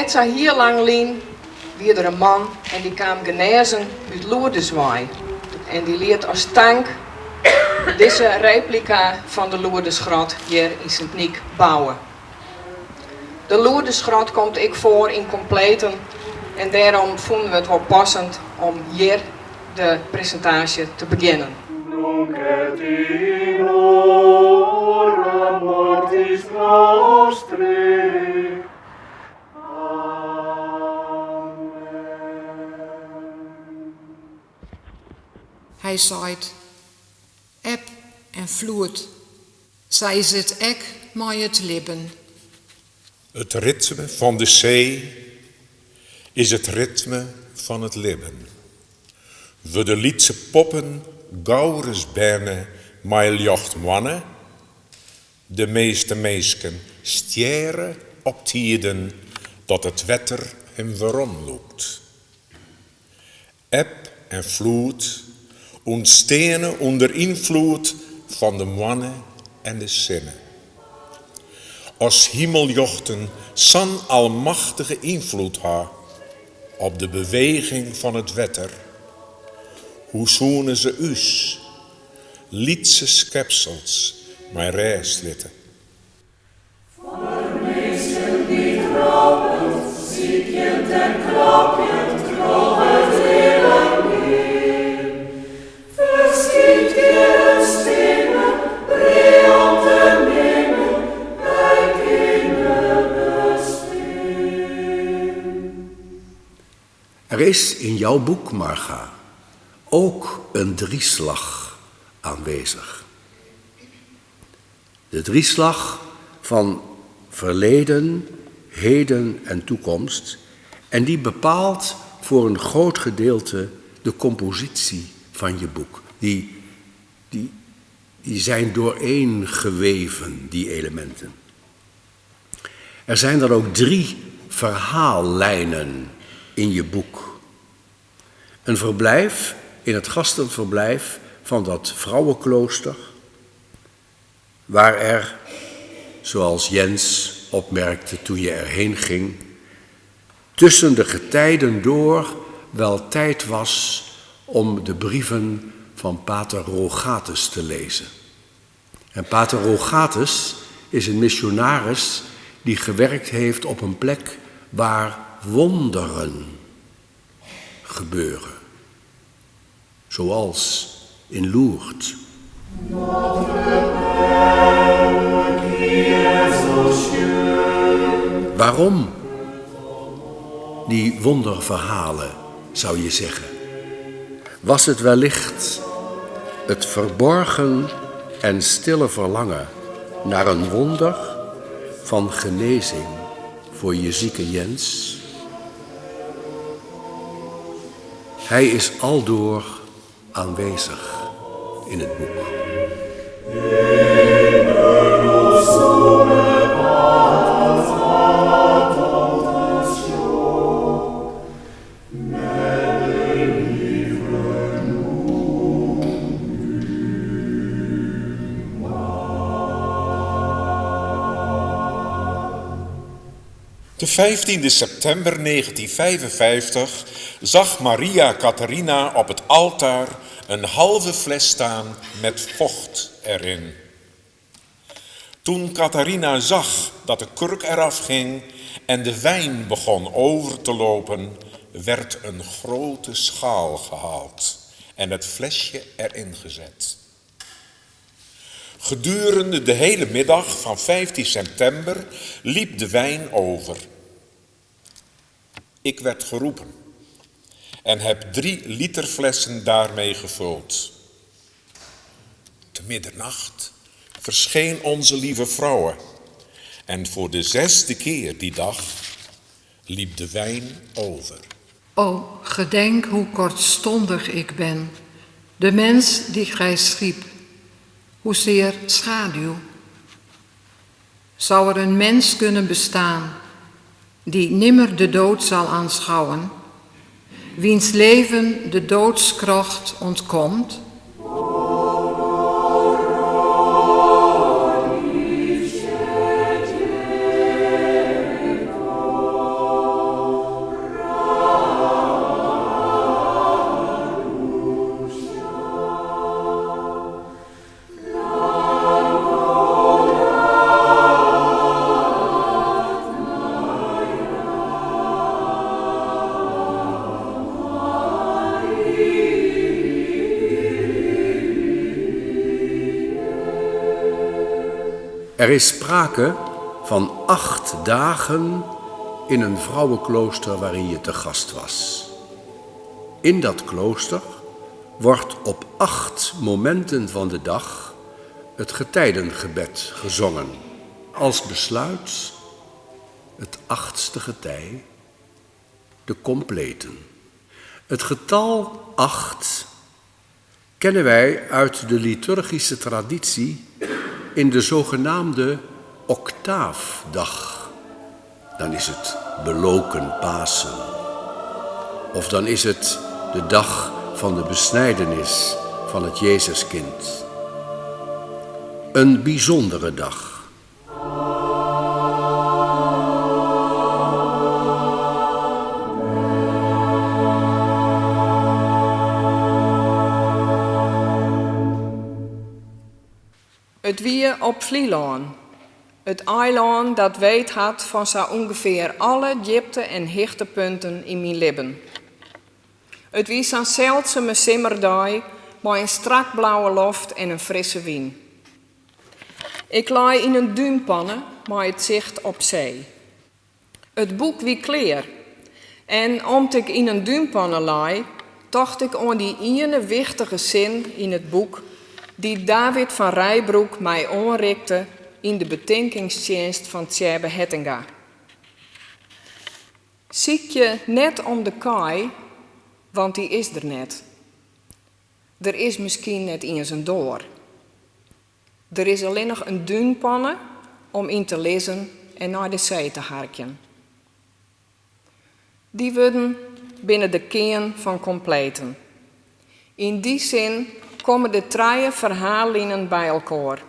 Net sa hiel lang lyn wie der in man en dy kaam genêzen út Lourdes wei. En dy liet as tank dizze replika fan de Lourdesgrot hjir yn Sint Nyk bouwe. De Lourdesgrot komt ek foar yn kompleten en dêrom fûnen we it wol passend om hjir de presintaasje te begjinnen. Nunc et in hora mortis nostrae. Amen. Hy seit, Eb en floed, sa is it ek mei it libben. It ritme fan de see is it ritme fan it libben. Wurde lytse poppen gauris berne mei ljochtmoanne? De measte minsken stjerre op tiden dat it wetter him weromlûkt. Eb en floed ûntsteane ûnder ynfloed fan de moanne en de sinne. As himeljochten sa'n almachtige ynfloed ha op de beweging fan it wetter, hoe soene se ús, lytse skepsels, mei rêst litte? Foar minsken dy't roppend, sykjend en klopjend troch it libben gean, ferskynt hjir in stimme, brea om te nimmen, wy kinne bestean. Er is in jouw boek, Marga, ook een drieslag aanwezig. De drieslag van verleden, heden en toekomst en die bepaalt voor een groot gedeelte de compositie van je boek. Die, die, die zijn dooreengeweven, die elementen. Er zijn dan ook drie verhaallijnen in je boek. Een verblijf in het gastenverblijf van dat vrouwenklooster, waar er, zoals Jens opmerkte toen je erheen ging, tussen de getijden door wel tijd was om de brieven van pater Rogatus te lezen. En pater Rogatus is een missionaris die gewerkt heeft op een plek waar wonderen gebeuren. Zoals in Lourdes. Waarom die wonderverhalen, zou je zeggen? Was het wellicht het verborgen en stille verlangen naar een wonder van genezing voor je zieke Jens? Hij is aldoor aanwezig in het boek. De 15e septimber 1955 zag Maria Catharina op het altaar een halve fles staan met vocht erin. Toen Catharina zag dat de kurk eraf ging en de wijn begon over te lopen, werd een grote schaal gehaald en het flesje erin gezet. Gedurende de hele middag van 15 september liep de wijn over. Ik werd geroepen en heb 3 liter flessen daarmee gevuld. Te middernacht verscheen onze lieve vrouwe en voor de 6e keer die dag liep de wijn over. O, gedenk hoe kortstondig ik ben, de mens die gij schiep, hoezeer schaduw. Zou er een mens kunnen bestaan die nimmer de dood zal aanschouwen, wiens leven de doodskracht ontkomt? Er is sprake van acht dagen in een vrouwenklooster waarin je te gast was. In dat klooster wordt op acht momenten van de dag het getijdengebed gezongen. Als besluit het achtste getij, de completen. Het getal acht kennen wij uit de liturgische traditie in de zogenaamde octaafdag. Dan is het beloken Pasen. Of dan is het de dag van de besnijdenis van het Jezuskind. Een bijzondere dag. It wie op Flylân, it eilân dat weet hat fan sa ûngefear alle djipte en hichtepunten yn myn libben. It wie sa'n seldsume simmerdei mei in strak blauwe loft en in frisse wyn. Ik lei yn in dúnpanne mei it sicht op see. It boek wie klear en om't ik yn in dúnpanne lei, tocht ik oan dy iene wichtige sin yn it boek dy't David van Reybrouck my oanrikte yn de betinkingstsjinst fan Tsjêbbe Hettinga. Sykje net om de kaai, want dy is der net. Der is miskien net iens in doar. Der is allinnich in dúnpanne om yn te lizzen en nei de see te harkjen. Dy wurden binne de kearn fan Kompleten. Yn dy sin komme de trije ferhaallinen by elkoar.